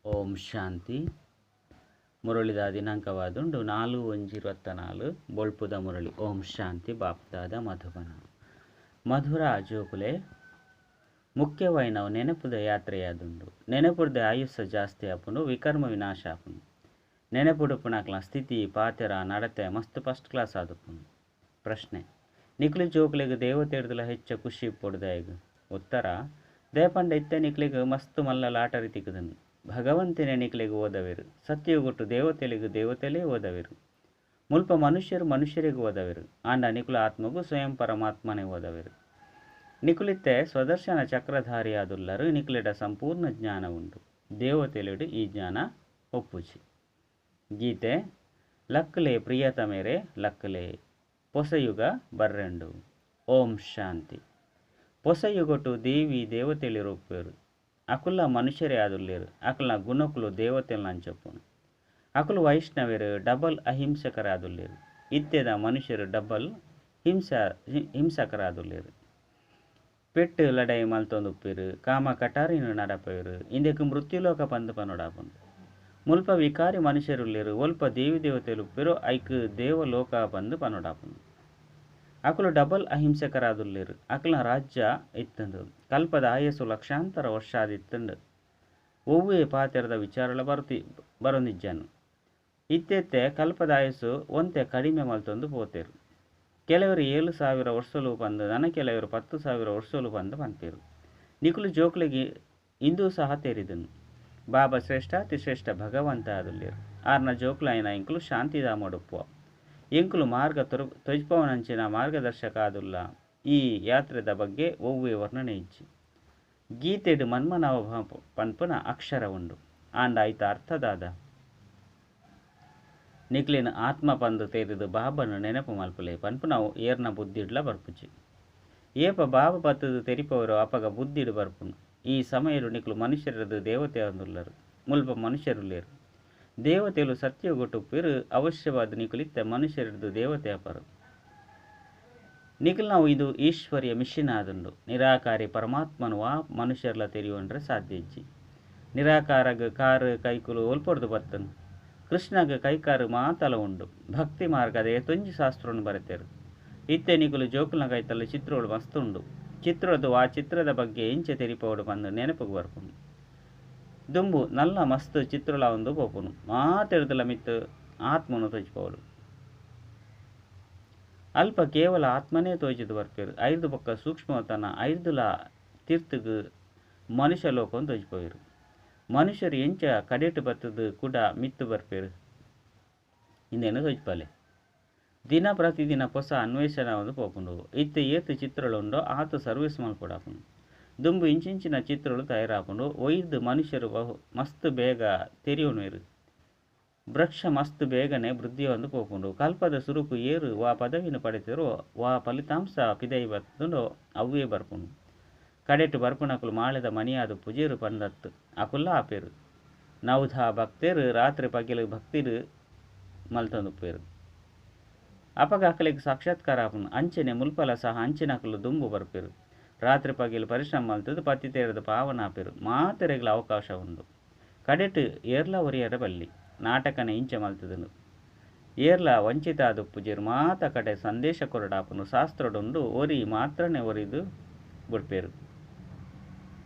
ಓಂ ಶಾಂತಿ. ಮುರಳಿದ ದಿನಾಂಕವಾದುಂಡು 4/1/24. ಬೊಳ್ಪುದ ಮುರಳಿ. ಓಂ ಶಾಂತಿ. ಬಾಪ್ದಾದ ಮಧುಬನ. ಮಧುರ ಜೋಕುಲೆ ಮುಖ್ಯವಾಯಿನವು ನೆನಪುದ ಯಾತ್ರೆಯಾದುಂಡು. ನೆನಪುದ ಆಯುಸ್ಸ ಜಾಸ್ತಿ ಆಪುಂಡು, ವಿಕರ್ಮ ವಿನಾಶ ಆಪುಂಡು. ನೆನಪುಡುಪುನಕ್ಲ ಸ್ಥಿತಿ ಪಾತೆರ ನಡತೆ ಮಸ್ತ್ ಫಸ್ಟ್ ಕ್ಲಾಸ್ ಆದುಪ್ಪುಂಡು. ಪ್ರಶ್ನೆ: ನಿಕ್ಲು ಜೋಕುಲೆಗ್ ದೇವತೆಡ್ದಲ ಹೆಚ್ಚ ಖುಷಿ ಇಪ್ಪೊಡುದಾಯಗ್? ಉತ್ತರ: ದೇಪಂಡ ಇತ್ತೆ ನಿಕ್ಲೆಗ್ ಮಸ್ತ್ ಮಲ್ಲ ಲಾಟರಿ ತಿಕ್ಕುದುಂಡು. ಭಗವಂತನೇ ನಿಕ್ಲೆಗ್ ಓದವೆರು. ಸತ್ಯಯುಗೊಟ್ಟು ದೇವತೆಲೆಗ್ ದೇವತೆಲೇ ಓದವೆರು. ಮುಲ್ಪ ಮನುಷ್ಯರು ಮನುಷ್ಯರಿಗೆ ಓದವೆರು. ಆಂಡ ನಿಕುಲು ಆತ್ಮಗು ಸ್ವಯಂ ಪರಮಾತ್ಮನೇ ಓದವೆರು. ನಿಕುಲಿತ್ತೆ ಸ್ವದರ್ಶನ ಚಕ್ರಧಾರಿಯಾದುಲ್ಲರು. ನಿಕುಲೆಡ ಸಂಪೂರ್ಣ ಜ್ಞಾನ ಉಂಡು. ದೇವತೆಲೆಡು ಈ ಜ್ಞಾನ ಒಪ್ಪುಜಿ. ಗೀತೆ: ಲಕ್ಕಲೆ ಪ್ರಿಯತಮೇರೆ ಲಕ್ಕಲೆ, ಪೊಸಯುಗ ಬರ್ರೆಂಡು. ಓಂ ಶಾಂತಿ. ಪೊಸಯುಗೊಟ್ಟು ದೇವಿ ದೇವತೆಲಿರುಪ್ಪೇರು. ಅಕುಲ ಮನುಷ್ಯರೇ ಆದುಲ್ಲೇರು. ಅಕುಲ ಗುಣಕುಲು ದೇವತೆಲ್ ಅಂಚಪ್ಪುನು. ಅಕುಲು ವೈಷ್ಣವರು ಡಬಲ್ ಅಹಿಂಸಕರಾದುಲ್ಲೇರು. ಇತ್ತೆದ ಮನುಷ್ಯರು ಡಬಲ್ ಹಿಂಸಕರಾದುಲ್ಲೇರು. ಪೆಟ್ಟು ಲಡಾಯಿ ಮಲ್ತೊಂದುಪ್ಪೇರು, ಕಾಮ ಕಟಾರಿನ ನಡಪೇರು. ಇಂದಕ್ಕೆ ಮೃತ್ಯುಲೋಕ ಪಂದು ಪನೊಡಾಪುನು. ಮುಲ್ಪ ವಿಕಾರಿ ಮನುಷ್ಯರುಲ್ಲೇರು. ಒಲ್ಪ ದೇವಿ ದೇವತೆಲುಪ್ಪೇರು ಐಕ್ ದೇವಲೋಕ ಪಂದು ಪನೊಡಾಪುನು. ಅಕುಲು ಡಬಲ್ ಅಹಿಂಸಕರಾದುಲ್ಲೇರು. ಅಕುಲ ರಾಜ್ಯ ಇತ್ತಂದು. ಕಲ್ಪದ ಆಯಸ್ಸು ಲಕ್ಷಾಂತರ ವರ್ಷಾದಿತ್ತಂಡು. ಒವ್ವೇ ಪಾತೆರದ ವಿಚಾರಲ ಬರೊಂದಿಜ್ಜಾನು. ಇತ್ತೆತ್ತೆ ಕಲ್ಪದ ಆಯಸ್ಸು ಒಂತೆ ಕಡಿಮೆ ಮಲ್ತೊಂದು ಪೋತೇರು. ಕೆಲವರು 7000 ವರ್ಷಲು ಪಂದು, ನನ ಕೆಲವರು 10,000 ವರ್ಷಲು ಪಂದು ಪನ್ಪೇರು. ನಿಕುಲು ಜೋಕ್ಲೆಗ್ ಇಂದು ಸಹ ತೆರಿದನು. ಬಾಬಾ ಶ್ರೇಷ್ಠ ಅತಿಶ್ರೇಷ್ಠ ಭಗವಂತ ಆದುಲ್ಲೇರು. ಆರ್ನ ಜೋಕ್ಲಾಯಿನ ಇಂಕುಲು ಶಾಂತಿಧಾಮಡುಪ್ಪುವ. ಎಂಕುಲು ಮಾರ್ಗ ತೊಜ್ಪವನಂಚಿನ ಮಾರ್ಗದರ್ಶಕ ಆದುಲ್ಲ. ಈ ಯಾತ್ರೆದ ಬಗ್ಗೆ ಒವ್ವೇ ವರ್ಣನೆ ಇಜ್ಜಿ. ಗೀತೆಡು ಮನ್ಮನಾವ ಪನ್ಪುನ ಅಕ್ಷರ ಉಂಡು. ಆಂಡ ಐತ ಅರ್ಥದಾದ ನಿಕ್ಲಿನ ಆತ್ಮ ಪಂದು ತೇರಿದು ಬಾಬನು ನೆನಪು ಮಲ್ಪುಲೆ ಪನ್ಪುನವು ಏರ್ನ ಬುದ್ಧಿಡ್ಲ ಬರ್ಪುಜಿ. ಏಪ ಬಾಬ ಪತ್ತದು ತೆರಿಪವರು ಅಪಗ ಬುದ್ಧಿಡು ಬರ್ಪುನು. ಈ ಸಮಯಡು ನಿಕ್ಲು ಮನುಷ್ಯರದು ದೇವತೆ ಅಂದುಲ್ಲರು. ಮುಲ್ಪ ಮನುಷ್ಯರುಲ್ಲೇರು. ದೇವತೆಲು ಸತ್ಯಗೊಟ್ಟುಪ್ಪೇರು. ಅವಶ್ಯವಾದ ನಿಕುಲಿತ್ತ ಮನುಷ್ಯರದು ದೇವತೆ ಅಪರು. ನಿಖಲ್ ನಾವು ಇದು ಈಶ್ವರ್ಯ ಮಿಷನ್ ಆದುಂಡು. ನಿರಾಕಾರಿ ಪರಮಾತ್ಮನು ವಾ ಮನುಷ್ಯರ್ಲ ತೆರಿಯುವಂಡ್ರೆ ಸಾಧ್ಯ ಇಜ್ಜಿ. ನಿರಾಕಾರಗ ಕಾರು ಕೈಕುಲು ಒಲ್ಪೊಡ್ದು ಬರ್ತನು. ಕೃಷ್ಣಗ ಕೈಕಾರು ಮಾತಲ ಉಂಡು. ಭಕ್ತಿ ಮಾರ್ಗದ ಏತೊಂಜಿ ಶಾಸ್ತ್ರವನ್ನು ಬರೆತೇರು. ಇತ್ತೆ ನಿಕುಲು ಜೋಕುಲ್ನ ಕೈತಲ್ಲ ಚಿತ್ರಗಳು ಮಸ್ತ್ ಉಂಡು. ಚಿತ್ರದ ಆ ಚಿತ್ರದ ಬಗ್ಗೆ ಎಂಚೆ ತೆರಿಪೋಡು ಬಂದು ನೆನಪುಗು ಬರ್ಪುನು. ದುಂಬು ನಲ್ಲ ಮಸ್ತ್ ಚಿತ್ರಲ ಒಂದು ಪೋಪುನು. ಮಾತೆಡ್ದಲ ಮಿತ್ತು ಆತ್ಮನು ತೋಜಿಪೋಡು. ಅಲ್ಪ ಕೇವಲ ಆತ್ಮನೇ ತೋಜಿದು ಬರ್ಪೇರು. ಐದು ಪಕ್ಕ ಸೂಕ್ಷ್ಮತನ ಐದುಲ ತೀರ್ಥಗ್ ಮನುಷ್ಯ ಲೋಕವನ್ನು ತೋಜಿಪೋಯಿರು. ಮನುಷ್ಯರು ಎಂಚ ಕಡೆಟು ಬತ್ತದು ಕೂಡ ಮಿತ್ತು ಬರ್ಪೇರು ಇಂದೇನು ತೋಜಿಪಾಲೆ. ದಿನ ಪ್ರತಿದಿನ ಹೊಸ ಅನ್ವೇಷಣೆ ಒಂದು ಪೋಪುಂಡು. ಇತ್ತೆ ಏತು ಚಿತ್ರಗಳು ಆತು ಸರ್ವಿಸ್ ಮಲ್ಪೊಡಾಪುಂಡು. ದುಂಬು ಇಂಚಿಂಚಿನ ಚಿತ್ರಗಳು ತಯಾರಾಪುಂಡು. ಒಯ್ದು ಮನುಷ್ಯರು ಬಹು ಮಸ್ತ್ ಬೇಗ ತೆರಿಯೋಣೇರು. ವೃಕ್ಷ ಮಸ್ತ್ ಬೇಗನೆ ವೃದ್ಧಿಯೊಂದು ಪೋಪುಂಡು. ಕಲ್ಪದ ಸುರುಕು ಏರು ವಾ ಪದವಿನ ಪಡೆತಿರೋ ವಾ ಫಲಿತಾಂಶ ಪಿದೈ ಬತ್ತುಂಡೋ ಅವ್ವೇ ಬರ್ಪುಂಡು. ಕಡೆಟು ಬರ್ಪುನಕುಲು ಮಾಳೆದ ಮನಿಯಾದ ಪುಜೇರು ಪಂದತ್ತು ಅಕುಲ್ಲ ಆಪೇರು. ನವಧ ಭಕ್ತೇರು ರಾತ್ರಿ ಪಗಿಲು ಭಕ್ತಿರು ಮಲ್ತೊಂದುಪ್ಪೇರು. ಅಪಗ ಅಕಲಿಗೆ ಸಾಕ್ಷಾತ್ಕಾರ ಆಪುಂಡು. ಅಂಚನೆ ಮುಲ್ಪಲ ಸಹ ಅಂಚಿನಕುಲು ದುಂಬು ಬರ್ಪೇರು. ರಾತ್ರಿ ಪಗಿಲು ಪರಿಶ್ರಮ ಮಲ್ತದು ಪತ್ತಿ ತೇರದ ಪಾವನ ಆಪೇರು. ಮಾತೆರೆಗ್ಲ ಅವಕಾಶ ಉಂಡು. ಕಡೆಟು ಏರ್ಲ ಒರಿಯರ ಬಲ್ಲಿ ನಾಟಕನ ಇಂಚೆ ಮಲ್ತದನು. ಏರ್ಲ ವಂಚಿತ ಆದುಪ್ಪುಜೇರು. ಮಾತ ಕಡೆ ಸಂದೇಶ ಕೊರಡಾಪುನು. ಶಾಸ್ತ್ರಡುಂಡು ಒರಿ ಮಾತ್ರನೇ ಒರಿದು ಬುಡ್ಪೇರು.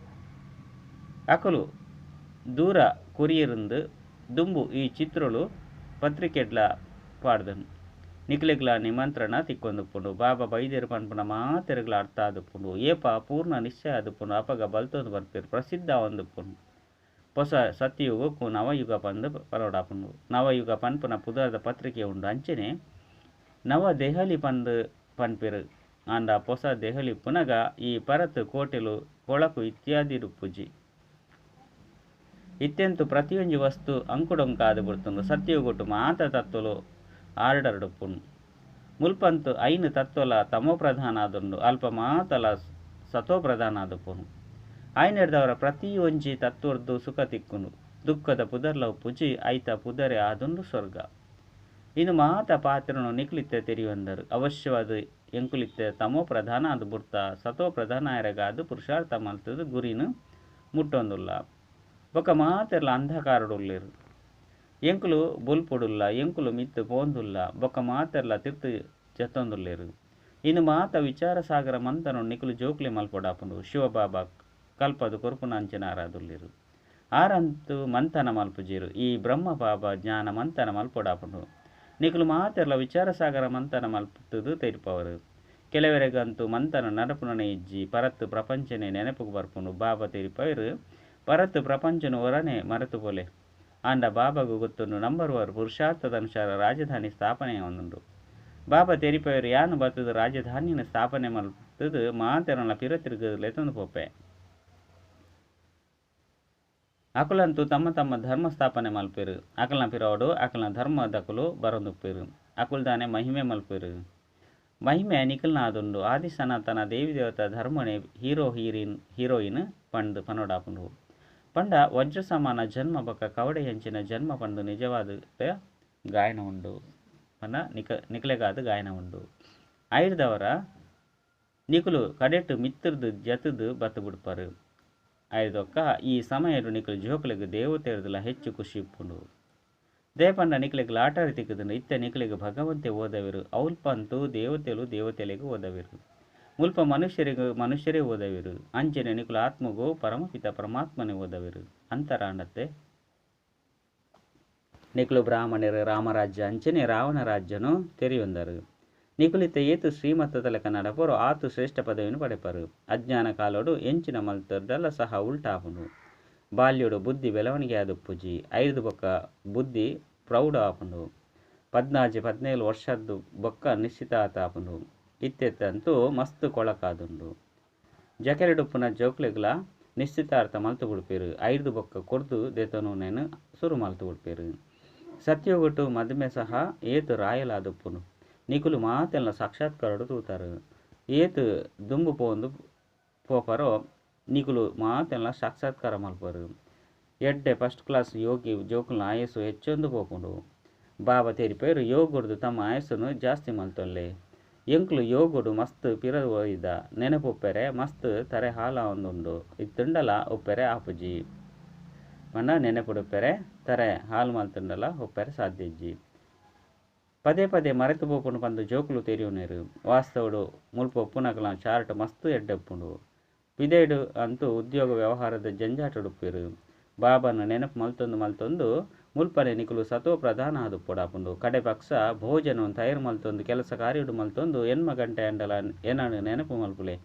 ಅಕುಲು ದೂರ ಕೊರಿಯರಿಂದು ದುಂಬು ಈ ಚಿತ್ರಳು ಪತ್ರಿಕೆಡ್ಲ ಪಾಡ್ದನು. ನಿಕ್ಲೆಗ್ಲ ನಿಮಂತ್ರಣ ತಿಕ್ಕೊಂದುಪ್ಪುಂಡು. ಬಾಬಾ ಬೈದ್ಯರು ಪನ್ಪುನ ಮಾತೆರೆಗ್ಲ ಅರ್ಥ ಆದುಪ್ಪುಂಡು. ಏಪ ಪೂರ್ಣ ನಿಶ್ಚಯ ಆದುಪ್ಪುಂಡು ಅಪಗ ಬಲ್ತೊಂದು ಬರ್ಪೇರು. ಪ್ರಸಿದ್ಧ ಆವೊಂದುಪ್ಪುಂಡು. ಹೊಸ ಸತ್ಯಯುಗಕ್ಕೂ ನವಯುಗ ಪಂದು ಪರೋಡಾಪುಂಡು. ನವಯುಗ ಪನ್ಪುನ ಪುದರ್ದ ಪತ್ರಿಕೆ ಉಂಡು. ಅಂಚನೆ ನವ ದೆಹಲಿ ಪಂದು ಪನ್ಪೇರು. ಆಂಡ ಹೊಸ ದೆಹಲಿ ಪುನಗ ಈ ಪರತ್ ಕೋಟೆಲು ಕೊಳಕು ಇತ್ಯಾದಿ ರುಪ್ಪುಜಿ. ಇತ್ಯಂತು ಪ್ರತಿಯೊಂಜಿ ವಸ್ತು ಅಂಕುಡೊಂಕಾದು ಬಿಡ್ತುಂಡು. ಸತ್ಯಯುಗೊಟ್ಟು ಮಾತ ತತ್ವಲು ಆರ್ಡರ್ಡುಪ್ಪುಂಡು. ಮುಲ್ಪಂತು ಐನು ತತ್ವಲ ತಮೋ ಪ್ರಧಾನ ಆದುಂಡು. ಅಲ್ಪ ಮಾತಲ ಸತೋ ಪ್ರಧಾನ ಆದುಪ್ಪುಂಡು. ಆಯ್ನೆಡ್ದವರ ಪ್ರತಿಯೊಂಜಿ ತತ್ವರ್ದು ಸುಖ ತಿಕ್ಕುಂಡು. ದುಃಖದ ಪುದರ್ಲ ಉಪ್ಪುಜಿ. ಐತ ಪುದರೆ ಆದುಂಡು ಸ್ವರ್ಗ. ಇನ್ನು ಮಾತ ಪಾತ್ರನು ನಿಕ್ಲಿತ್ತೆ ತೆರಿಯೊಂದರು. ಅವಶ್ಯವಾದ ಎಂಕುಲಿತ್ತೆ ತಮೋ ಪ್ರಧಾನ ಆದು ಬುಡ್ತ ಸತೋ ಪ್ರಧಾನ ಆಯರಗಾದು ಪುರುಷಾರ್ಥ ಮಲ್ತದು ಗುರಿನು ಮುಟ್ಟೊಂದುಲ್ಲ. ಬೊಕ್ಕ ಮಾತೆರ್ಲ ಅಂಧಕಾರಡುಲ್ಲೆರ್. ಎಂಕುಲು ಬೊಲ್ಪುಡುಲ್ಲ, ಎಂಕುಲು ಮಿತ್ತ್ ಪೋವೊಂದುಲ್ಲ, ಬೊಕ್ಕ ಮಾತೆರ್ಲ ತಿರ್ತ್ ಜತ್ತೊಂದುಲ್ಲೆರ್. ಇಂದು ಮಾತ ವಿಚಾರ ಸಾಗರ ಮಂಥನೊನು ನಿಕುಲು ಜೋಕುಲೇ ಮಲ್ಪೊಡಾಪುಂಡು. ಶಿವಬಾಬಾ ಕಲ್ಪಾದ್ ಕೊರ್ಪುನಂಚಿನಾರಾದುಲ್ಲೆರ್. ಆರಂತೂ ಮಂಥನ ಮಲ್ಪುಜೆರ್. ಈ ಬ್ರಹ್ಮ ಬಾಬಾ ಜ್ಞಾನ ಮಂಥನ ಮಲ್ಪೊಡಾಪುಂಡು. ನಿಕುಲು ಮಾತೆರ್ಲ ವಿಚಾರ ಸಾಗರ ಮಂಥನ ಮಲ್ತುದು ತೆರಿಪಾವರು. ಕೆಲವರೆಗಂತೂ ಮಂಥನ ನಡಪುನನೇ ಇಜ್ಜಿ. ಪರತ್ ಪ್ರಪಂಚನೇ ನೆನಪುಗು ಬರ್ಪುಂಡು. ಬಾಬಾ ತೆರಿಪಾವೆರ್, ಪರತ್ ಪ್ರಪಂಚನು ಒರನೆ ಮರೆತು ಪೋಲೆ. ಆಂಡ ಬಾಬಾಗ್ ಗೊತ್ತುಂಡು ನಂಬರ್ ವಾರ್ ಪುರುಷಾರ್ಥದ ಅನುಸಾರ ರಾಜಧಾನಿ ಸ್ಥಾಪನೆ ಆವೊಂದುಂಡು. ಬಾಬಾ ತೆರಿಪಾವೆರ್, ಯಾನ್ ಬತ್ತುದು ರಾಜಧಾನಿನ ಸ್ಥಾಪನೆ ಮಲ್ತುದು ಮಾತೆರ್ನಲ ಪಿರ ತಿರುಗು ಲೆತೊಂದು ಪೋಪೆ. ಅಕುಲಂತೂ ತಮ್ಮ ತಮ್ಮ ಧರ್ಮ ಸ್ಥಾಪನೆ ಮಲ್ಪೆರು. ಅಕಲ್ನ ಪಿರವಡು ಅಕಲ್ನ ಧರ್ಮದಕುಲು ಬರೊಂದುಪ್ಪೆರು. ಅಕುಲು ದಾನೆ ಮಹಿಮೆ ಮಲ್ಪೆರು. ಮಹಿಮೆ ನಿಕಲ್ನ ಆದುಂಡು. ಆದಿ ಸನಾತನ ದೇವಿ ದೇವತಾ ಧರ್ಮನೇ ಹೀರೋ ಹೀರೋಯಿನ್ ಪಂದ್ ಪನೊಡಾಪುಂಡು. ಪಂಡ ವಜ್ರ ಸಮಾನ ಜನ್ಮ ಬೊಕ್ಕ ಕವಡೆಯಂಚಿನ ಜನ್ಮ ಪಂದ್ ನಿಜವಾದ ಗಾಯನ ಉಂಡು. ಪಂಡ ನಿಕಲೆಗಾದ ಗಾಯನ ಉಂಡು. ಐರ್ದವರ ನಿಕುಲು ಕಡೆಟ್ ಮಿತ್ತುರ್ದು ಜತುದು ಬತ್ತು ಬುಡ್ಪರು. ಐರ್ದೊಕ್ಕ ಈ ಸಮಯಡು ನಿಕುಲು ಜೋಕುಲೆಗ್ ದೇವತೆರ್ದಲ ಹೆಚ್ಚು ಖುಷಿ ಇಪ್ಪುಂಡು. ದೇಪಂಡ ನಿಕಲೆಗ್ ಲಾಟರಿ ತಿಕ್ಕುದುಂಡು. ಇತ್ತೆ ನಿಕಲೆಗ್ ಭಗವಂತೆ ಓದವೆರು. ಅವಲ್ಪಂತೂ ದೇವತೆಲು ದೇವತೆಲೆಗ್ ಓದವೆರು. ಮುಲ್ಪ ಮನುಷ್ಯರಿಗೆ ಮನುಷ್ಯರೇ ಓದವೆರು. ಅಂಚನೆ ನಿಕುಲು ಆತ್ಮಗು ಪರಮಪಿತ ಪರಮಾತ್ಮನೇ ಓದವೆರು. ಅಂತರಾಂಡತ್ತೆ ನಿಕುಲು ಬ್ರಾಹ್ಮಣರು ರಾಮರಾಜ್ಯ ಅಂಚನೆ ರಾವಣ ರಾಜ್ಯನು ತೆರಿಯೊಂದರು. ನಿಕುಲಿತ ಏತು ಶ್ರೀಮತದ ಲೆಕ್ಕ ನಡಪರು ಆತು ಶ್ರೇಷ್ಠ ಪದವಿಯನ್ನು ಪಡೆಪರು. ಅಜ್ಞಾನ ಕಾಲೋಡು ಎಂಚಿನ ಮಲ್ತರ್ಡಲ ಸಹ ಉಲ್ಟಾಪುಂಡು. ಬಾಲ್ಯಡು ಬುದ್ಧಿ ಬೆಳವಣಿಗೆ ಆದುಪ್ಪುಜಿ. ಐರ್ದ್ ಬೊಕ್ಕ ಬುದ್ಧಿ ಪ್ರೌಢ ಆಪುಂಡು. 14 17 ವರ್ಷದ್ದು ಬೊಕ್ಕ ನಿಶ್ಚಿತಾರ್ಥ ಆಪುಂಡು. ಇತ್ತೆತ್ತಂತೂ ಮಸ್ತ್ ಕೊಳಕಾದುಂಡು. ಜಕೆರಡುಪ್ಪುನ ಜೋಕ್ಲೆಗ್ಲ ನಿಶ್ಚಿತಾರ್ಥ ಮಲ್ತು ಬುಡ್ಪೆರು. ಐರ್ದ್ ಬೊಕ್ಕ ಕೊರ್ದು ದೆತೊನುನೇನು ಸುರು ಮಲ್ತು ಬುಡ್ಪೆರು. ಸತ್ಯೋಗಟು ಮದುಮೆ ಸಹ ಏತು ರಾಯಲಾದುಪ್ಪುಂಡು. ನಿಕುಲು ಮಾತೆಲ್ಲ ಸಾಕ್ಷಾತ್ಕಾರಡು ತೂತಾರು. ಏತು ದುಂಬು ಪೋಂದು ಪೋಪರೋ ನಿಕುಲು ಮಾತೆಲ್ಲ ಸಾಕ್ಷಾತ್ಕಾರ ಮಲ್ಪರು. ಎಡ್ಡೆ ಫಸ್ಟ್ ಕ್ಲಾಸ್ ಯೋಗಿ ಜೋಕುಲ್ನ ಆಯಸ್ಸು ಹೆಚ್ಚೊಂದು ಪೋಪುಂಡು. ಬಾಬಾ ತೆರಿಪೇರು ಯೋಗಡ್ದು ತಮ್ಮ ಆಯಸ್ಸನ್ನು ಜಾಸ್ತಿ ಮಲ್ತೊಲ್ಲೆ. ಎಂಕ್ಲು ಯೋಗಡು ಮಸ್ತ್ ಪಿರ ಒಯ್ದ ನೆನಪುಪ್ಪೆರೆ ಮಸ್ತ್ ತರೆ ಹಾಲಾವೊಂದುಂಡು. ಇತ್ತುಂಡಲ ಉಪ್ಪೆರೆ ಆಪುಜಿ. ಪಂಡ ನೆನಪುಡುಪ್ಪೆರೆ ತರೆ ಹಾಲು ಮಲ್ತುಂಡಲ ಉಪ್ಪೆರೆ ಸಾಧ್ಯ ಇಜ್ಜಿ. ಪದೇ ಪದೇ ಮರೆತು ಪೋಪುಂಡು ಪಂದು ಜೋಕುಲು ತೆರಿಯುನೇರು. ವಾಸ್ತವಡು ಮುಲ್ಪ ಉಪ್ಪುನಕಲ ಚಾರ್ಟ್ ಮಸ್ತ್ ಎಡ್ಡೆ ಉಪ್ಪುಂಡು. ಪಿದೈಡು ಅಂತೂ ಉದ್ಯೋಗ ವ್ಯವಹಾರದ ಜಂಜಾಟಡುಪ್ಪೆರು. ಬಾಬಾನ ನೆನಪು ಮಲ್ತೊಂದು ಮಲ್ತೊಂದು ಮುಲ್ಪನೆ ನಿಕುಲು ಸತೋ ಪ್ರಧಾನ ಆದುಪ್ಪೊಡಾಪುಂಡು. ಕಡೆ ಪಕ್ಷ ಭೋಜನ ತಯಾರು ಮಲ್ತೊಂದು ಕೆಲಸ ಕಾರ್ಯಡು ಮಲ್ತೊಂದು ಎನ್ಮ ಗಂಟೆ ಅಂಡಲ ಏನನ್ನು ನೆನಪು ಮಲ್ಪುಲೆ.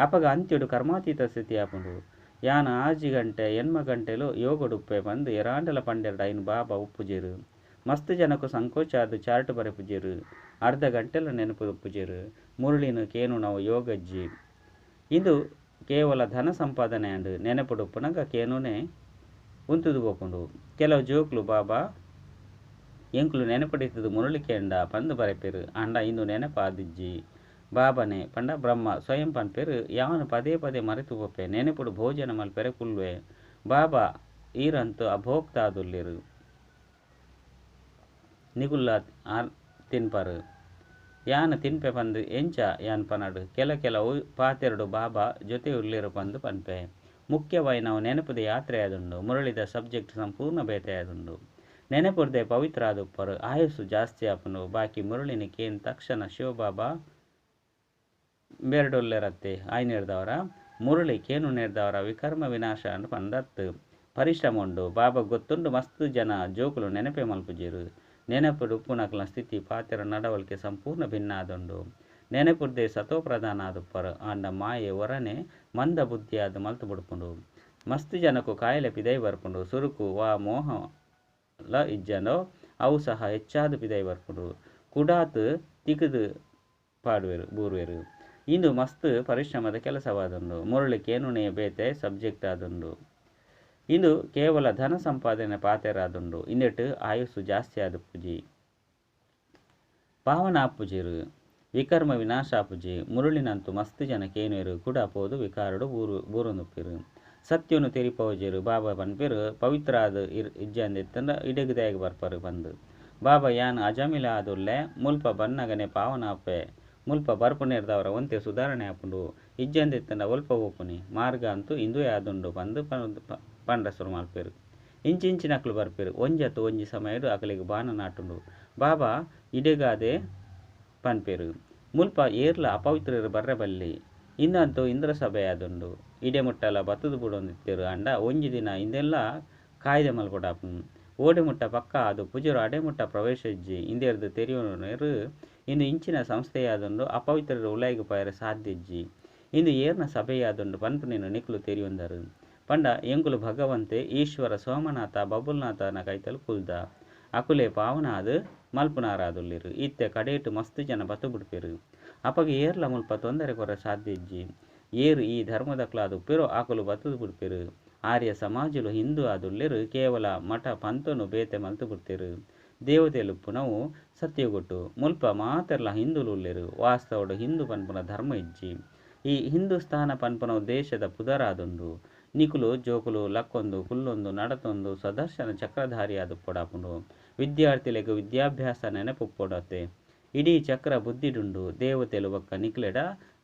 ಅಪಗ ಅಂತ್ಯಡು ಕರ್ಮಾತೀತ ಸ್ಥಿತಿ ಆಪುಂಡು. ಯಾನ 6 ಗಂಟೆ 8 ಗಂಟೆಲು ಯೋಗಡುಪ್ಪೆ ಪಂದು ಎರಾಂಡಲ ಪಂಡೆರಡ ಐನ್ ಬಾಬಾ ಉಪ್ಪುಜೆರು. ಮಸ್ತ್ ಜನಕು ಸಂಕೋಚ ಆದ್ ಚಾರ್ಟ್ ಬರೆಪುಜೆರು. ಅರ್ಧ ಗಂಟೆಲ ನೆನಪು ಉಪ್ಪುಜೆರು. ಮುರುಳಿನ ಕೇನುನವು ಯೋಗಜ್ಜಿ. ಇಂದು ಕೇವಲ ಧನ ಸಂಪಾದನೆ ಅಂಡ್. ನೆನಪುಡುಪ್ಪುನಗ ಕೇನುನೆ ಉಂತುದು ಪೋಪುಂಡು. ಕೆಲವು ಜೋಕ್ಲು ಬಾಬಾ ಎಂಕ್ಲು ನೆನಪಡಿತದು ಮುರುಳಿ ಕೇಂಡ ಪಂದು ಬರೆಪೆರು. ಆಂಡ ಇಂದು ನೆನಪಾದಿಜ್ಜಿ. ಬಾಬಾನೆ ಪಂಡ ಬ್ರಹ್ಮ ಸ್ವಯಂ ಪನ್ಪೆರು. ಯಾನು ಪದೇ ಪದೇ ಮರೆತು ಪೋಪೆ. ನೆನಪುಡು ಭೋಜನ ಮಲ್ಪೆರೆ ಕುಲ್ವೆ. ಬಾಬಾ ಈರಂತು ಅಭೋಕ್ತ ಆದುಲ್ಲೆರು. ನಿಕುಲ್ಲ ತಿನ್ಪರು. ಯಾನ್ ತಿನ್ಪೆ ಪಂದು ಎಂಚ ಯಾನ್ ಪನಡು. ಕೆಲ ಕೆಲವು ಪಾತೆರಡು ಬಾಬಾ ಜೊತೆ ಉಲ್ಲೆರು ಪಂದು ಪನ್ಪೆ. ಮುಖ್ಯವಾಯಿ ನಾವು ನೆನಪುದ ಯಾತ್ರೆ ಆದುಂಡು. ಮುರಳಿದ ಸಬ್ಜೆಕ್ಟ್ ಸಂಪೂರ್ಣ ಬೇತೆ ಆದುಂಡು. ನೆನಪುರ್ದೆ ಪವಿತ್ರ ಆದುಪ್ಪರು. ಆಯಸ್ಸು ಜಾಸ್ತಿ ಆಪುಂಡು. ಬಾಕಿ ಮುರಳಿನ ಕೇನ್ ತಕ್ಷಣ ಶಿವಬಾಬಾ ಬೇರಡೊಲ್ಲೆರತ್ತೆ ಆಯ್ನೇರ್ದವರ ಮುರಳಿ ಕೇನು ನೇರ್ದವರ ವಿಕರ್ಮ ವಿನಾಶ ಅಂದ್ ಪಂದತ್ತು. ಪರಿಶ್ರಮ ಉಂಡು. ಬಾಬಾ ಗೊತ್ತುಂಡು ಮಸ್ತ್ ಜನ ಜೋಕುಲು ನೆನಪೆ ಮಲ್ಪುಜೆರು. ನೆನಪುಡು ಉಪ್ಪುನಕಲ್ನ ಸ್ಥಿತಿ ಪಾತೆರ ನಡವಳಿಕೆ ಸಂಪೂರ್ಣ ಭಿನ್ನ ಆದುಂಡು. ನೆನಪುರ್ದೆ ಸತೋ ಪ್ರಧಾನ ಆದುಪ್ಪರು. ಆಂಡ ಮಾಯೆ ಒರನೆ ಮಂದ ಬುದ್ಧಿಯಾದ್ ಮಲ್ತು ಬುಡ್ಪುಂಡು. ಮಸ್ತ್ ಜನಕು ಕಾಯಿಲೆ ಪಿದೈ ಬರ್ಪುಂಡು. ಸುರುಕು ವಾ ಮೋಹಲ ಇಜ್ಜಂಡೋ ಅವು ಸಹ ಹೆಚ್ಚಾದ್ ಪಿದೈ ಬರ್ಪುಂಡು. ಕುಡಾತ್ ತಿಕ್ಕುದು ಪಾಡುವೆರು ಬೂರುವೆರು. ಇಂದು ಮಸ್ತ್ ಪರಿಶ್ರಮದ ಕೆಲಸವಾದುಂಡು. ಮುರಳಿ ಕೇನುನೇ ಬೇತೆ ಸಬ್ಜೆಕ್ಟ್ ಆದುಂಡು. ಇಂದು ಕೇವಲ ಧನ ಸಂಪಾದನೆ ಪಾತೆರಾದುಂಡು. ಇಂದೆಟ್ ಆಯುಸ್ಸು ಜಾಸ್ತಿ ಆದುಪ್ಪುಜಿ. ಪಾವನ ಆಪುಜೆರು. ವಿಕರ್ಮ ವಿನಾಶ ಆಪುಜಿ. ಮುರುಳಿನಂತೂ ಮಸ್ತ್ ಜನ ಕೇನುವೆರು. ಕುಡ ಪೋದು ವಿಕಾರಡು ಬೂರೊಂದುಪ್ಪೆರು. ಸತ್ಯನು ತೆರಿಪೋಜೆರು. ಬಾಬಾ ಪನ್ಪೆರು ಪವಿತ್ರ ಆದ್ ಇಜ್ಜಂದಿತ್ತಂಡ ಇಡೆಗ್ ದಾಯೆಗ್ ಬರ್ಪರು ಪಂದು. ಬಾಬಾ ಯಾನ್ ಅಜಮಿಲ ಆದುಲ್ಲೆ. ಮುಲ್ಪ ಬನ್ನಗನೆ ಪಾವನ ಆಪೆ. ಮುಲ್ಪ ಬರ್ಪುನೇರ್ದವರ ಒಂತೆ ಸುಧಾರಣೆ ಆಪುಂಡು. ಇಜ್ಜಂದಿತ್ತಂಡ ಒಲ್ಪ ಓಪುನಿ. ಮಾರ್ಗ ಅಂತೂ ಇಂದುವೇ ಆದುಂಡು ಪಂದು ಪಂಡ ಸುರು ಮಲ್ಪೆರ್. ಇಂಚಿಂಚಿನಕುಲು ಬರ್ಪೆರ್. ಒಂಜತ್ತ್ ಒಂಜಿ ಸಮಯಡ್ ಅಕಲೆಗ್ ಬಾಣ ನಾಟುಂಡು. ಬಾಬಾ ಇಡೆಗಾದೇ ಪನ್ಪೆರ್. ಮುಲ್ಪ ಏರ್ಲ ಅಪವಿತ್ರರು ಬರ್ರೆ ಬಲ್ಲಿ. ಇಂದಂತೂ ಇಂದ್ರ ಸಭೆಯಾದುಂಡು. ಇಡೆ ಮುಟ್ಟಲ ಬತ್ತುದು ಬುಡೊಂದಿತ್ತೆರ್ ಆಂಡ ಒಂಜಿ ದಿನ ಇಂದೆನ್ಲಾ ಕಾಯ್ದೆ ಮಲ್ಪೊಡಾಪುಂಡು. ಓಡೆ ಮುಟ್ಟ ಪಕ್ಕಾ ಆದುಪ್ಪುಜೆರೋ ಅಡೆ ಮುಟ್ಟ ಪ್ರವೇಶ ಇಜ್ಜಿ. ಇಂದೆರ್ದ್ ತೆರಿಯೊನುವೆರ್ ಇಂದು ಇಂಚಿನ ಸಂಸ್ಥೆಯಾದುಂಡು ಅಪವಿತ್ರರು ಉಲಾಯಿಗ್ ಪೋಯೆರೆ ಸಾಧ್ಯ ಇಜ್ಜಿ. ಇಂದು ಏರ್ನ ಸಭೆಯಾದುಂಡು ಪನ್ಪುನೆನ್ ನಿಕುಲು ತೆರಿಯೊಂದರ್. ಪಂಡ ಎಂಕುಲು ಭಗವಂತೆ ಈಶ್ವರ ಸೋಮನಾಥ ಬಬುಲ್ನಾಥ ನ ಕೈತಲ್ ಕುಲ್ದ. ಅಕುಲೇ ಪಾವನ ಆದ್ ಮಲ್ಪುನಾರಾದುಲ್ಲೆರ್. ಇತ್ತೆ ಕಡೇಟ್ ಮಸ್ತ್ ಜನ ಬತ್ತ್ ಬುಡ್ಪೆರ್. ಅಪಗ ಏರ್ಲ ಮುಲ್ಪ ತೊಂದರೆ ಕೊರ್ರೆ ಸಾಧ್ಯ ಇಜ್ಜಿ. ಏರ್ ಈ ಧರ್ಮದಕುಲಾದುಪ್ಪೆರೋ ಅಕುಲು ಬತ್ತುದು ಬುಡ್ಪೆರ್. ಆರ್ಯ ಸಮಾಜಿಲು ಹಿಂದೂ ಆದುಲ್ಲೆರ್ ಕೇವಲ ಮಠ ಪಂಥನ್ ಬೇತೆ ಮಲ್ತ್ ಬುಡ್ತೆರ್. ದೇವತೆಲು ಇಪ್ಪುನವು ಸತ್ಯಯುಗಟ್. ಮುಲ್ಪ ಮಾತೆರ್ಲಾ ಹಿಂದೂಲು ಉಲ್ಲೆರ್. ವಾಸ್ತವಡ್ ಹಿಂದೂ ಪನ್ಪುನ ಧರ್ಮ ಇಜ್ಜಿ. ಈ ಹಿಂದೂಸ್ಥಾನ ಪನ್ಪುನವು ದೇಶದ ಪುದರಾದುಂಡು. ನಿಕುಲು ಜೋಕುಲು ಲಕ್ಕೊಂದು, ಕುಲ್ಲೊಂದು, ನಡತೊಂದು ಸ್ವದರ್ಶನ ಚಕ್ರಧಾರಿಯಾದುಪ್ಪೊಡಾಪುಂಡು. ವಿದ್ಯಾರ್ಥಿಲೆಗ್ ವಿದ್ಯಾಭ್ಯಾಸ ನೆನಪುಪ್ಪೊಡಾತೆ. ಇಡೀ ಚಕ್ರ ಬುದ್ಧಿಡುಂಡು. ದೇವತೆಲು ಬೊಕ್ಕ ನಿಕ್ಲೆಡ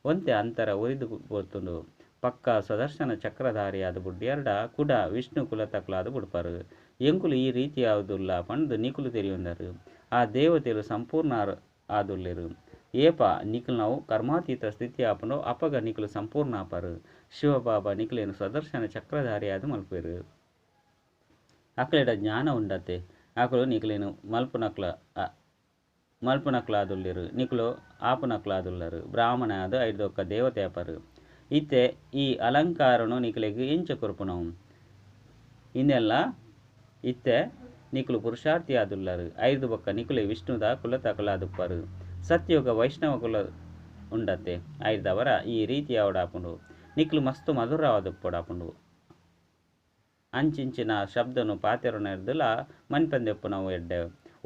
ಒಂತೆ ಅಂತರ ಒರಿದು ಪೋತುಂಡು. ಪಕ್ಕಾ ಸ್ವದರ್ಶನ ಚಕ್ರಧಾರಿಯಾದ್ ಬುಡ್ಯರ್ಡ ಕುಡ ವಿಷ್ಣು ಕುಲತಕುಲಾದ್ ಬುಡ್ಪರ್. ಎಂಕುಲು ಈ ರೀತಿಯಾದುಲ್ಲ ಪಂಡ್ದ್ ನಿಕುಲು ತೆರಿಯೊಂದರ್. ಆ ದೇವತೆಲು ಸಂಪೂರ್ಣ ಆದುಲ್ಲೆರ್. ಏಪ ನಿಕಲ್ನವು ಕರ್ಮಾತೀತ ಸ್ಥಿತಿ ಆಪುಂಡೋ ಅಪಗ ನಿಕುಲು ಸಂಪೂರ್ಣ ಆಪರ್. ಶಿವಬಾಬಾ ನಿಕುಲೆನ್ ಸ್ವದರ್ಶನ ಚಕ್ರಧಾರಿಯಾದ್ ಮಲ್ಪುವೆರ್. ಅಕ್ಲೆಡ ಜ್ಞಾನ ಉಂಡತೆ. ಅಕುಲು ನಿಕುಲೆನ್ ಮಲ್ಪುನಕುಲಾದುಲ್ಲೆರ್. ನಿಕುಲು ಆಪುನಕುಲಾದುಲ್ಲರ್. ಬ್ರಾಹ್ಮಣ ಆದ್ ಐಡ್ದೊಕ್ಕ ದೇವತೆ ಆಪರ್. ಇತ್ತೆ ಈ ಅಲಂಕಾರನು ನಿಕಲೆಗ್ ಎಂಚ ಕೊರ್ಪುನವು. ಇಂದೆನ್ಲ ಇತ್ತೆ ನಿಕುಲು ಪುರುಷಾರ್ಥಿ ಆದುಲ್ಲರ್. ಐಡ್ದ್ ಬೊಕ್ಕ ನಿಕುಲೇ ವಿಷ್ಣುದ ಕುಲತಕುಲಾದುಪ್ಪರ್. ಸತ್ಯಯುಗ ವೈಷ್ಣವ ಕುಲ ಉಂಡತೆ. ಐಡ್ದವರ ಈ ರೀತಿ ಆವೊಡಾಪುಂಡು. ನಿಕುಲು ಮಸ್ತ್ ಮಧುರವಾದುಪ್ಪೊಡಾಪುಂಡು. ಅಂಚಿಂಚಿನ ಶಬ್ದನು ಪಾತೆರೊನೆರ್ದಲ ಮನ್ಪಂದೆಪ್ಪುನವು ಎಡ್ಡೆ.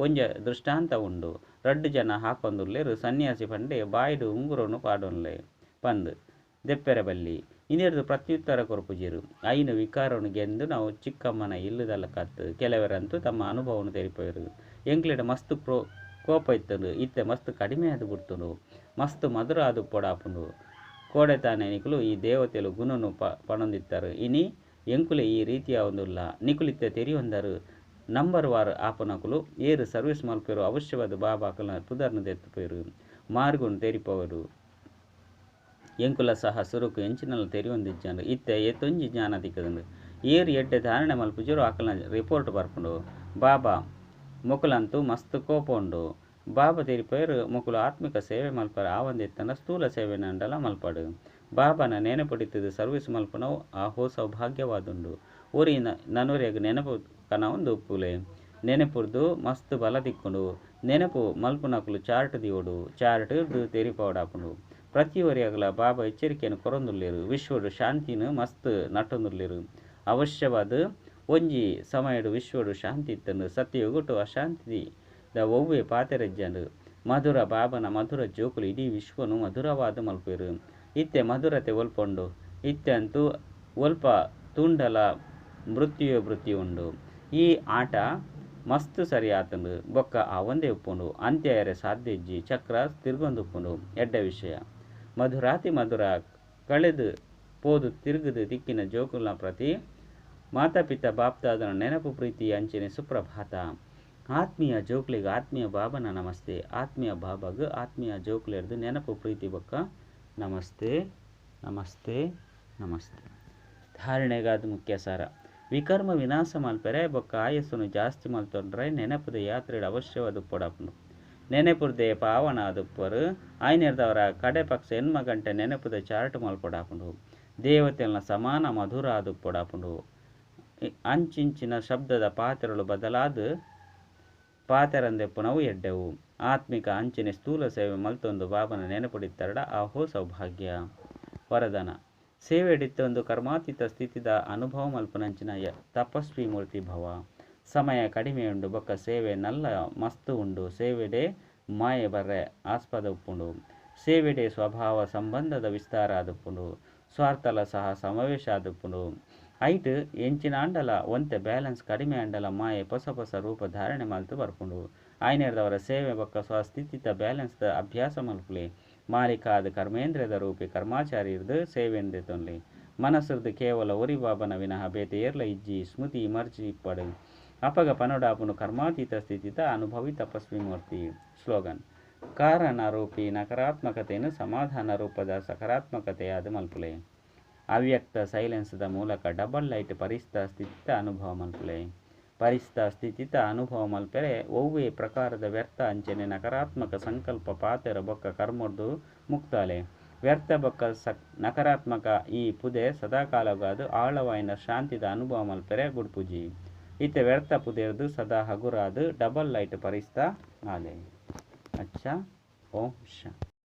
ಒಂಜಿ ದೃಷ್ಟಾಂತ ಉಂಡು. ರಡ್ಡ್ ಜನ ಹಾಕೊಂದುಲ್ಲೆರ್ ಸನ್ಯಾಸಿ ಪಂಡೆ ಬಾಯಿಡ್ ಉಂಗುರೊನು ಪಾಡೊನ್ಲೆ ಪಂದ್ ದೆಪ್ಪೆರೆ ಬಲ್ಲಿ. ಇಂದೆರ್ದ್ ಪ್ರತ್ಯುತ್ತರ ಕೊರ್ಪುಜೆರ್. ಐನ್ ವಿಕಾರನ್ ಗೆಂದುನವು ಚಿಕ್ಕಮ್ಮನ ಇಲ್ಲದಲಕತ್ತ್. ಕೆಲವೆರಂತೂ ತಮ್ಮ ಅನುಭವನ್ ತೆರಿಪಾವೆರ್. ಎಂಕ್ಲೆಡ ಮಸ್ತ್ ಕೋಪ ಇತ್ತುಂಡು. ಇತ್ತೆ ಮಸ್ತ್ ಕಡಿಮೆ ಆದ್ ಬುಡ್ತುಂಡು. ಮಸ್ತ್ ಮಧುರ ಆದುಪ್ಪೊಡಾಪುಂಡು. ಕೋಡೆ ತಾನೆ ನಿಕುಲು ಈ ದೇವತೆಲು ಗುಣನು ಪಣೊಂದಿತ್ತರ್. ಇನಿ ಎಂಕುಲೇ ಈ ರೀತಿಯಾವೊಂದುಲ್ಲ. ನಿಕುಲಿತ್ತೆ ತೆರಿಯೊಂದರ್ ನಂಬರ್ ವಾರ್ ಆಪುನಕುಲು ಏರ್ ಸರ್ವಿಸ್ ಮಲ್ಪೆರೋ ಅವಶ್ಯವಾದ್ ಬಾಬಾ ಅಕಲ್ನ ಪುದರ್ನ್ ದೆತ್ತುಪೆರ್. ಮಾರ್ಗನ್ ತೆರಿಪಾವೊಡು. ಎಂಕುಲ ಸಹ ಸುರುಕು ಎಂಚಿನಲ ತೆರಿಯೊಂದಿಜ್ಜಂಡ್. ಇತ್ತೆ ಏತೊಂಜಿ ಜ್ಞಾನ ತಿಕ್ಕುದುಂಡು. ಏರ್ ಎಡ್ಡೆ ಧಾರಣೆ ಮಲ್ಪುಜೆರೋ ಅಕಲ್ನ ರಿಪೋರ್ಟ್ ಬರ್ಪುಂಡು. ಬಾಬಾ ಮೊಕುಲಂತೂ ಮಸ್ತ್ ಕೋಪ ಉಂಡು. ಬಾಬಾ ತೆರಿಪಾವೆರ್ ಮೊಕುಲು ಆತ್ಮಿಕ ಸೇವೆ ಮಲ್ಪರ ಆವಂದಿತ್ತಂಡ ಸ್ಥೂಲ ಸೇವೆನಂಡಲ ಮಲ್ಪಡು. ಬಾಬಾನ ನೆನಪುಡಿತ್ತುದು ಸರ್ವಿಸ್ ಮಲ್ಪುನವು ಆಹೋ ಸೌಭಾಗ್ಯವಾದುಂಡು. ಒರಿ ನನೊರಿಯಗ್ ನೆನಪು ಕನವೊಂದು ಉಪ್ಪುಲೆ. ನೆನಪುರ್ದು ಮಸ್ತ್ ಬಲ ತಿಕ್ಕುಂಡು. ನೆನಪು ಮಲ್ಪುನಕುಲು ಚಾರ್ಟ್ ದಿಯೋಡು. ಚಾರ್ಟ್ ತೆರಿಪಾವೊಡಾಪುಂಡು. ಪ್ರತಿಯೊರಿಯಗ್ಲ ಬಾಬಾ ಎಚ್ಚರಿಕೆಯನ್ನು ಕೊರೊಂದುಲ್ಲೆರ್. ವಿಶ್ವಡ್ ಶಾಂತಿನ್ ಮಸ್ತ್ ನಟೊಂದುಲ್ಲೆರ್. ಅವಶ್ಯವಾದ್ ಒಂಜಿ ಸಮಯಡ್ ವಿಶ್ವಡ್ ಶಾಂತಿ ಇತ್ತುಂಡು. ಸತ್ಯಯುಗಟ್ ಅಶಾಂತಿ ದ ಒವ್ವೆ ಪಾತೆರಜ್ಜಂಡು. ಮಧುರ ಬಾಬನ ಮಧುರ ಜೋಕುಲು ಇಡೀ ವಿಶ್ವನು ಮಧುರವಾದ್ ಮಲ್ಪುವೆರ್. ಇತ್ತೆ ಮಧುರತೆ ಒಲ್ಪ ಉಂಡು. ಇತ್ತೆ ಅಂತೂ ಒಲ್ಪ ತೂಂಡಲ ಮೃತ್ಯುವೇ ಮೃತ್ಯು ಉಂಡು. ಈ ಆಟ ಮಸ್ತ್ ಸರಿ ಆತುಂಡು. ಬೊಕ್ಕ ಆವಂದೇ ಉಪ್ಪುಂಡು. ಅಂತ್ಯ ಆಯೆರೆ ಸಾಧ್ಯ ಇಜ್ಜಿ. ಚಕ್ರ ತಿರ್ಗೊಂದುಪ್ಪುಂಡು. ಎಡ್ಡೆ ವಿಷಯ. ಮಧುರಾತಿ ಮಧುರ ಕಳೆದು ಪೋದು ತಿರುಗುದು ತಿಕ್ಕಿನ ಜೋಕುಲ್ನ ಪ್ರತಿ ಮಾತಾಪಿತ ಬಾಪ್ದಾದನ ನೆನಪು ಪ್ರೀತಿ ಅಂಚನೆ ಸುಪ್ರಭಾತ. ಆತ್ಮೀಯ ಜೋಕುಲೆಗ್ ಆತ್ಮೀಯ ಬಾಬನ ನಮಸ್ತೆ. ಆತ್ಮೀಯ ಬಾಬಾಗ್ ಆತ್ಮೀಯ ಜೋಕುಲೆರ್ದ್ ನೆನಪು ಪ್ರೀತಿ ಬೊಕ್ಕ ನಮಸ್ತೆ ನಮಸ್ತೆ ನಮಸ್ತೆ. ಧಾರಣೆಗಾದ್ ಮುಖ್ಯ ಸಾರ. ವಿಕರ್ಮ ವಿನಾಶ ಮಲ್ಪೆರೆ ಬೊಕ್ಕ ಆಯಸ್ಸುನು ಜಾಸ್ತಿ ಮಲ್ತೊಂಡ್ರೆ ನೆನಪುದ ಯಾತ್ರೆಡ್ ಅವಶ್ಯವಾದ್ ಉಪ್ಪೊಡಾಪುಂಡು. ನೆನಪುರ್ದೆ ಪಾವನ ಆದುಪ್ಪರು. ಆಯ್ನೆರ್ದವರ ಕಡೆ ಪಕ್ಷ ಎಣ್ಮ ಗಂಟೆ ನೆನಪುದ ಚಾರ್ಟ್ ಮಲ್ಪೊಡಾಪುಂಡು. ದೇವತೆಲ್ನ ಸಮಾನ ಮಧುರ ಆದುಪ್ಪೊಡಾಪುಂಡು. ಅಂಚಿಂಚಿನ ಶಬ್ದದ ಪಾತ್ರಗಳು ಬದಲಾದ ಪಾತೆರಂದೆಪ್ಪುನವು ಎಡ್ಡೆವು. ಆತ್ಮಿಕ ಅಂಚನೆ ಸ್ಥೂಲ ಸೇವೆ ಮಲ್ತೊಂದು ಬಾಬನ ನೆನಪುಡಿತ್ತರಡ ಆಹೋ ಸೌಭಾಗ್ಯ. ವರದಾನ ಸೇವೆಡಿತ್ತೊಂದು ಕರ್ಮಾತೀತ ಸ್ಥಿತಿದ ಅನುಭವ ಮಲ್ಪುನಂಚಿನ ತಪಸ್ವಿ ಮೂರ್ತಿ ಭವ. ಸಮಯ ಕಡಿಮೆ ಉಂಡು ಬೊಕ್ಕ ಸೇವೆ ನಲ್ಲ ಮಸ್ತ್ ಉಂಡು. ಸೇವೆಡೆ ಮಾಯೆ ಬರ್ರೆ ಆಸ್ಪದ ಉಪ್ಪುಂಡು. ಸೇವೆಡೆ ಸ್ವಭಾವ ಸಂಬಂಧದ ವಿಸ್ತಾರ ಆದುಪ್ಪುಂಡು. ಸ್ವಾರ್ಥಲ ಸಹ ಸಮಾವೇಶ ಆದುಪ್ಪುಂಡು. ಐಟ್ ಎಂಚಿನಾಂಡಲ ಒಂತೆ ಬ್ಯಾಲೆನ್ಸ್ ಕಡಿಮೆ ಆಂಡಲ ಮಾಯೆ ಪೊಸ ಪೊಸ ರೂಪ ಧಾರಣೆ ಮಲ್ತು ಬರ್ಪುಂಡು. ಆಯ್ನೆರ್ದವರ ಸೇವೆ ಬೊಕ್ಕ ಸ್ವಸ್ಥಿತಿತ ಬ್ಯಾಲೆನ್ಸ್ ದ ಅಭ್ಯಾಸ ಮಲ್ಪುಲೆ. ಮಾಲಿಕಾದ ಕರ್ಮೇಂದ್ರಿಯದ ರೂಪಿ ಕರ್ಮಾಚಾರಿರ್ದ್ ಸೇವೆನ್ ದೆತೊನ್ಲೆ. ಮನಸ್ಸುರ್ದು ಕೇವಲ ಒರಿ ಬಾಬಾನ ವಿನಃ ಬೇತೆ ಏರ್ಲ ಇಜ್ಜಿ ಸ್ಮೃತಿ ಮರ್ಜಿ ಇಪ್ಪಡು. ಅಪಗ ಪನೊಡಾಪುನು ಕರ್ಮಾತೀತ ಸ್ಥಿತಿತ ಅನುಭವಿ ತಪಸ್ವಿ ಮೂರ್ತಿ. ಸ್ಲೋಗನ್: ಕಾರಣ ರೂಪಿ ನಕಾರಾತ್ಮಕತೆನ್ ಸಮಾಧಾನ ರೂಪದ ಸಕಾರಾತ್ಮಕತೆಯಾದ್ ಮಲ್ಪುಲೆ. ಅವ್ಯಕ್ತ ಸೈಲೆನ್ಸ್ದ ಮೂಲಕ ಡಬಲ್ ಲೈಟ್ ಪರಿಸ್ತಾ ಸ್ಥಿತಿತ ಅನುಭವ ಮಲ್ಪುಲೆ. ಪರಿಸ್ತಾ ಸ್ಥಿತಿತ ಅನುಭವ ಮಲ್ಪೆರೆ ಒವ್ವೇ ಪ್ರಕಾರದ ವ್ಯರ್ಥ ಅಂಚನೆ ನಕಾರಾತ್ಮಕ ಸಂಕಲ್ಪ ಪಾತೆರ ಬೊಕ್ಕ ಕರ್ಮೊರ್ದು ಮುಕ್ತಾಲೆ. ವ್ಯರ್ಥ ಬೊಕ್ಕ ನಕಾರಾತ್ಮಕ ಈ ಪುದೆ ಸದಾಕಾಲಗಾದ್ ಆಳವಾಯಿನ ಶಾಂತಿದ ಅನುಭವ ಮಲ್ಪೆರೆ ಬುಡ್ಪುಜಿ. ಇತ್ತೆ ವ್ಯರ್ಥ ಪುದೆರ್ದು ಸದಾ ಹಗುರಾದ್ ಡಬಲ್ ಲೈಟ್ ಪರಿಸ್ತಾ ಆಲೆ. ಅಚ್ಚಾ, ಓಂ ಶಾಂತಿ.